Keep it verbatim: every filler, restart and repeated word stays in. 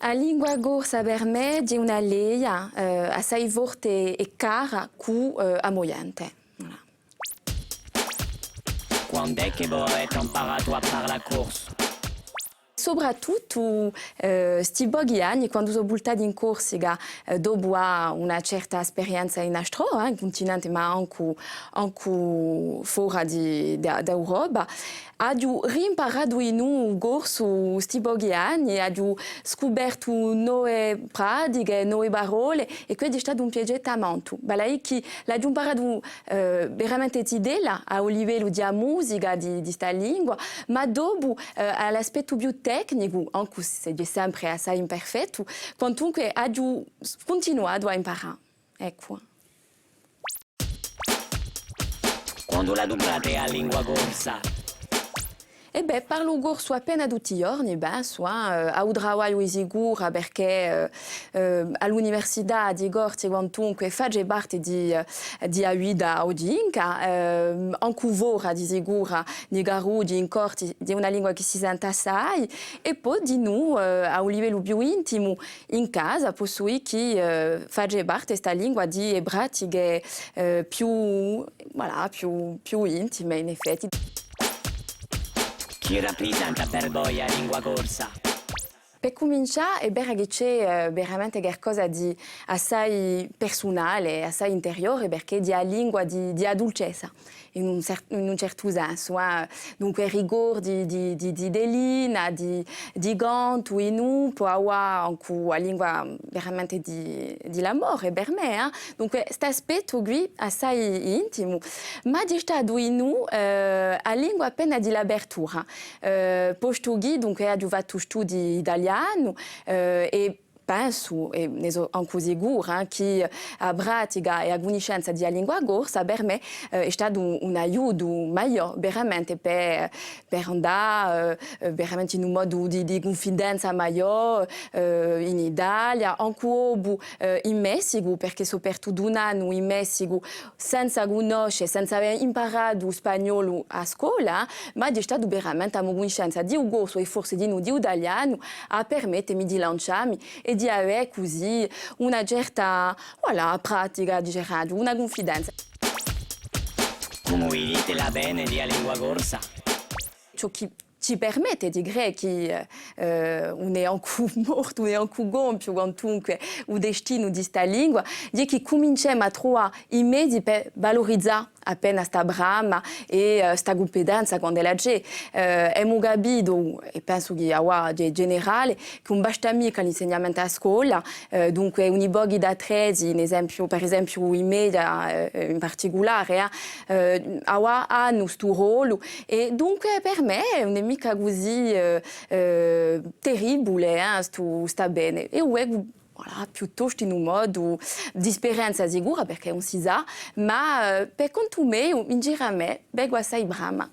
A lingua corsa per mè hè una leia, eh, assai forte è cara cù, eh, a mo ghjente. Voilà. Quand'hè chì vo avete amparatu à parlà corsu? Soprattuttu, eh, sti pochi anni, quandu sò vultata in Corsica, eh, dopu à una certa sperienza in altrò, eh, in cuntinente, ma ancu, ancu fora di, di, d'Europa, aghju rimparatu dinù u corsu sti pochi anni, aghju scupertu nove pratiche, nove parolle, è què hè statu un piacè tamantu. Vale à dì chì l'aghju imparatu, eh, veramente zitella, à u livellu di a musica, di, di sta lingua, ma dopu, eh, à l'aspettu più tecnicu, ancu s'ellu hè sempre assai imperfettu, quantunque aghju s-, cuntinuatu à imparà. Eccu. Quandu l'aduprate a lingua corsa? È bè, parlu corsu appena tutti i ghjorni, pensu, eh, à u travagliu di sicuru, perchè, eh, eh, à l'università di Corti, quantunque, face parte di, eh, di a vita oghjinca, eh, ancu fora di sicuru, in i carrughji, in Corti, hè una lingua chì si sente assai, è po dinù, eh, à u livellu più intimu, in casa, possu dì chì, eh, face parte sta lingua di e pratiche, eh, più, voilà, più, più intime, in effetti. Chì raprisenta per voi a lingua corsa? Per cumincià, hè vera chì ci hè, eh, veramente qualcosa di assai persunale, assai interiore, perchè hè a lingua di, di a dulcezza. In un cer-, in un certu sensu, eh. Dunque, ricordi di, di, di zitellina, di, di cantu, è po avà ancu a lingua veramente di, di l'amore per mè, eh. Dunque, st'aspettu quì assai intimu, ma hè statu dinù, eh, a lingua appena di l'apertura, eh, postu chì, dunque, aghju fattu studii italiani, eh, è pensu, è ne sò ancu sicura, eh, chì a pratica è a cunniscenza di a lingua corsa per mè, eh, hè statu un, un aiutu maiò veramente per, per andà, eh, eh, veramente in un modu di, di cunfidenza maiò, eh, in Italia, ancu dopu, eh, in Messicu, perchè sò partuta un annu in Messicu senza cunnosce, senza avè imparatu u spagnolu à a scola, ma hè statu veramente a mo cunniscenza di u corsu è forse dinù di u talianu à permettemi di lancià mi è di avè cusì una certa, voilà, pratica, diceraghju, una cunfidenza. Cumu vidite l'avvene di a lingua corsa? Ciò chì ci permette di crede chì, eh, ùn hè ancu mortu, ùn hè ancu compiu, quantunque, u destinu di sta lingua, hè chì cuminciemu à truvà i mezi per valurizà appena sta brama è, eh, sta cumpetenza quand'ella ci hè. Eh, emu capitu, è pensu chì avà hè generale, chì ùn basta micca l'insignamentu à a scola, eh, dunque, uni pochi d'attrezzi, in esempiu, per esempiu, i media, eh, in particulare, eh, eh, avà anu stu rollu, è dunque per mè ùn hè micca cusì, eh, eh, terribule, eh, stu, st'avvene. È u vecu, voilà, piuttostu in un modu di sperienza sicura, perchè ùn si sà, ma, eh, per contu meiu, in giru à mè, vecu assai brama.